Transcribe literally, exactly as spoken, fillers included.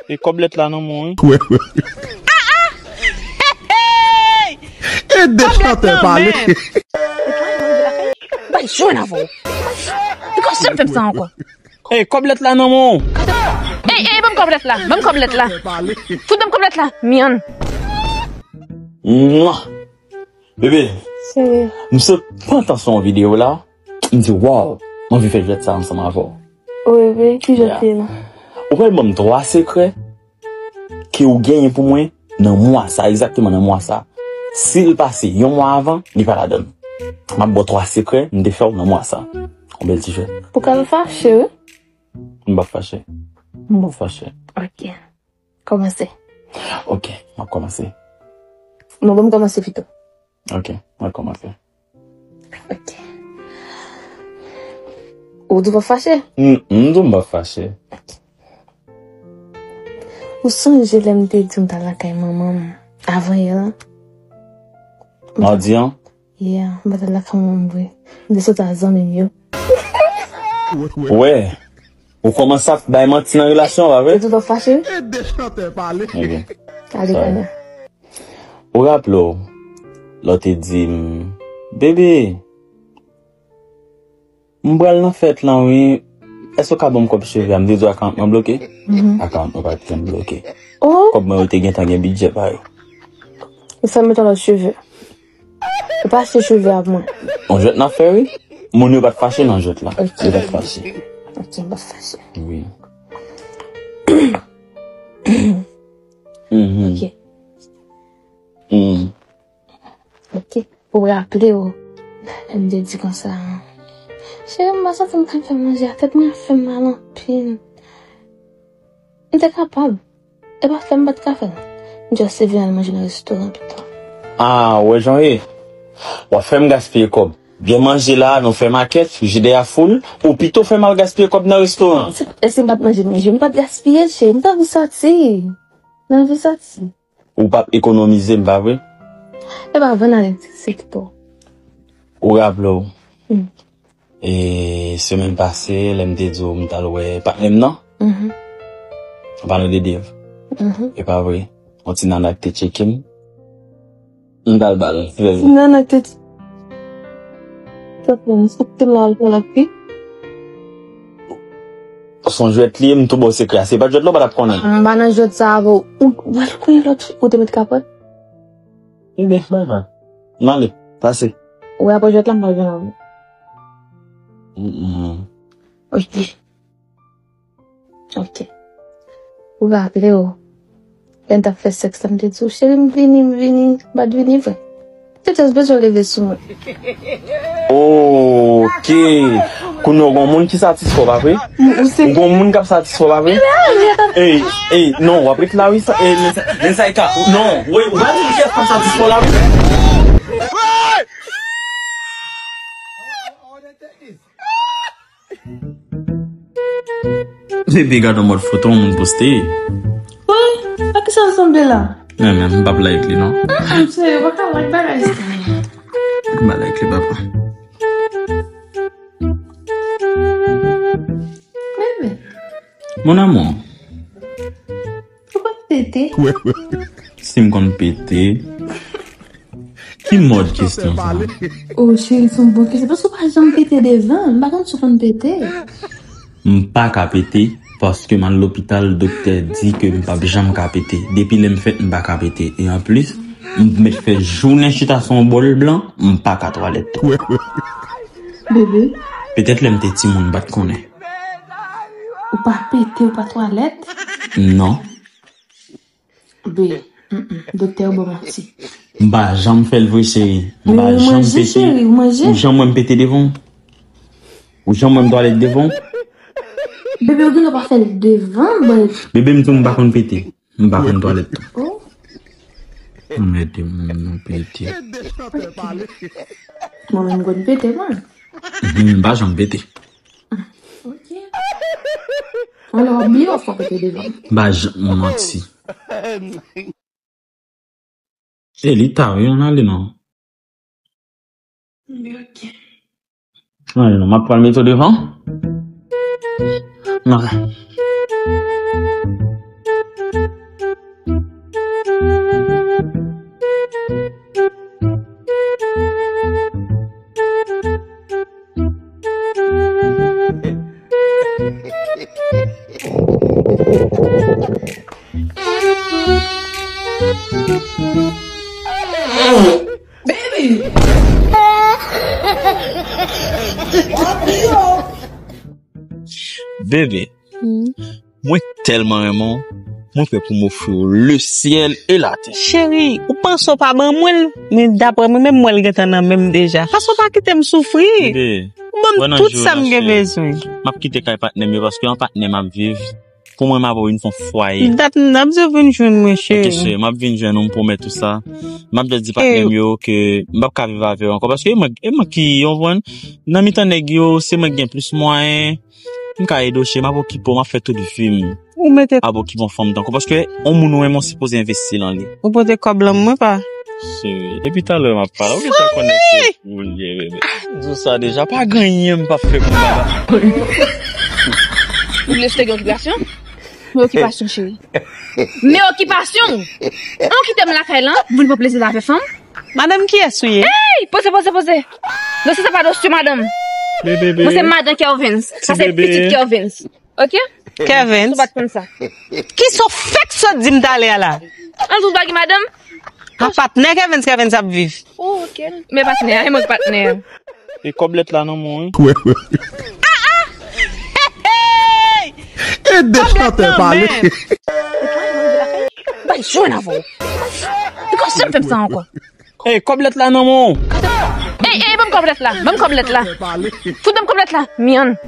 E kòb lèt la nan men w, wi. Wè, wè. Ede chantè pale. Bay jwenn avè w. Li kòmanse ap fè m sa ankò. Ey, kòb lèt la nan men w. Ey, ey, ban m kòb lèt la. Ban m kòb lèt la. Fout ban m kòb lèt la. Myann. Mwa. Bebe, m sot pran tan sou yon videyo la. M di, waw, m anvi fè jwèt sa ansanm avè w. Wi, wi, ki jwèt li ye la? Ou pral ban m twa sekrè ke ou genyen pou mwen nan mwa sa, egzakteman nan mwa sa. Si l pase yon mwa avan, li pa ladan l. M ap ba w twa sekrè m te fè w nan mwa sa. Yon bèl ti jwèt. Ou ka fache, wi. M p ap fache. M p ap fache. Ok. Kòmanse. Ok, m ap kòmanse. Non, ban m kòmanse pito. Ok, m ap kòmanse. Ok. Ou di w p ap fache? M, m di w m p ap fache. Ok. Ou sonje lè m te di w m t al lakay manman m avan yè la? Madi an? Yeah, m pa t al lakay manman m vre. M te sot ak zanmi m yo. Wè, ou kòmanse ap bay manti nan relasyon, pa vre? Ou di w p ap fache? Ede chantè pale. Ok. Ale, sorry. Kanya. Ou raple w, lè w te di m, bebe, m pral nan fèt lan wi, èske w ka ban m kòb cheve a? M te di w akawont mwen bloke? Mhm. Akawont mwen pa t janm bloke. Oh! Kòb mwen yo te gentan gen bidjè pa yo. E sa m met yon lòt cheve. Ou pa achte cheve a pou mwen. Yon jwèt n ap fè wi. Moun yo pa t fache nan jwèt la. Ok. Yo pa t fache. Ok, m pa fache. Wi. Mhm. Ok. Mm. Ok. Ou raple w, m te di konsa, cheri, m pa santi m ka fè manje a, tèt mwen ap fè m mal anpil. M te kapab. E pa fè m pa t ka fè l. M just te vin al manje nan restoran pito. Ah, ou wè jan w ye? W ap fè m gaspiye kòb. Gen manje la, nou fè makèt, frijidè a full, ou pito fè m al gaspiye kòb nan restoran. Se, e si m pa t manje, manje, m pa t gaspiye l, cheri, m t anvi sòti. M anvi sòti. Ou p ap ekonomize m, pa vre? E pa vre, n al egziste pito. Ou raple w? Hmm. E semèn pase, lè m te di w m t al wè patnè m nan? Mhm. Ou pale de Dave. Mhm. E pa vre? Yon ti nana ki te tcheke m. M t al ba l. Ti nana ki te tch-, Sa fè m sot te la al fè lòt fi. Se yon jwèt li ye, m tou ba w sekrè a. Se pa jwèt la, w pa t ap konnen. M pa nan jwèt sa avè w. Ou, ou al konnen lòt fi, ou te met kapòt? Ebyen, baba. M ale, pase. Ou wè apre jwèt la, m pa vin avè w. Mm, mm. Ok. Ok. Ou raple w? Lè n t ap fè sèks la, m te di w, cheri, m vini, m vini, m pa t vini vre. M te just bezwen leve sou mwen. Ok. Kounye a w gon moun ki satisfè w, pa vre? Ou gon moun k ap satisfè w, pa vre? Ey, ey, non, w ap ret la, wi, sa, ey, men sa, men sa e ka, non, wi, ou pa di ki yès k ap satisfè w la, wi. Bebe, gade yon mòd foto yon moun poste. Wi, a kisa l sanble la? Men, men, m p ap like li, non. Mm, mm, serye, ou pa ka like bagay sa. M pa like li, papa. Bebe. Mon amour. Ou konn pete? Si m konn pete. Ki mòd kesyon sa? Oh, cheri, se yon bon kesyon. Paske w pa janm pete devan. M pa konn si w konn pete. M pa ka pete, paske m al lopital, doktè di ke m p ap janm ka pete. Depi lè m fèt, m pa ka pete. E anplis, m mèt fè jounen chita sou yon bòl blan, m pa ka twalèt tou. Bebe. Petèt lè m te timoun, m pa t konnen. Ou pa pete, ou pa twalèt? Non. Be, mm, mm, doktè yo ba w manti. M pa janm fè l vre, cheri. M pa janm pete. Ou janm wè m pete devan w? Ou janm wè m twalèt devan w? Bebe, ou gen dwa pa fè l devan, but... Bebe, m di w m pa konn pete. M pa konn twalèt tou. Oh. Mèt moun nan pete. Mwen menm konn pete, mwen. Mhm, m pa janm pete. Ok. Alò, w ap bliye w ap fè pete devan. M pa janm manti. E li ta wi, ann ale non. Ok. Ann ale non, m ap pral mete w devan. Ann ale. Baby! Bebe, mwen tèlman renmen w, mwen prè pou m ofri w le syèl e latè. Cheri, ou panse w pa ban mwen l, men daprè mwen menm, mwen l gentan nan men m deja. Paske w pa kite m soufri. Bebe, ou ban m tout sa m gen bezwen. M ap kite kay patnè m yo, paske an patnè m ap viv. Pou mwen, m ap vin fè yon fwaye. Dat m ap di w vin jwenn mwen, cheri. Ok, cheri, m ap vin jwenn ou, m pwomèt ou sa. M ap di patnè m yo ke m p ap ka viv avè w ankò, paske e mwen, e mwen ki, w konprann, nan mitan nèg yo, se mwen ki gen plis mwayen. M ka ede w, cheri, m ap okipe w, m ap fè tout vi m. Ou mete. M ap okipe yon fanm tankou, paske yon moun ou renmen, w sipoze envesti nan li. Ou pote kòb lan mwen pa? Cheri, depi talè m ap pale, ou gentan konnen se ou l ye, bebe. Di w sa deja, pa gen anyen m p ap fè pou baba. Ou vle site gen okipasyon? Men okipasyon, cheri. Men okipasyon! An kite m lakay lan, vin pran plezi l avè fanm. Madanm, kiyès ou ye? Ey! Poze, poze, poze! Non, se sa pa dosye, madanm. Bebe. Mwen se madan Kervens. Sa se pitit Kervens. Ok? Kervens. Ou pa t konn sa. Kisa w fèk sot di m talè a la? An tout bagi, madanm. A patnè Kervens, Kervens ap viv. Oh, ok. Men patnè a, e mwen ki patnè a. E kòb lèt la nan men w, wi. Ede chantè pale. M pa jwenn avè w. Li kòmanse fè m sa ankò. Ey, kòb lèt la nan men w. Ey, ey, ban m kòb lèt la. Ban m kòb lèt la. Fout ban m kòb lèt la. Myann.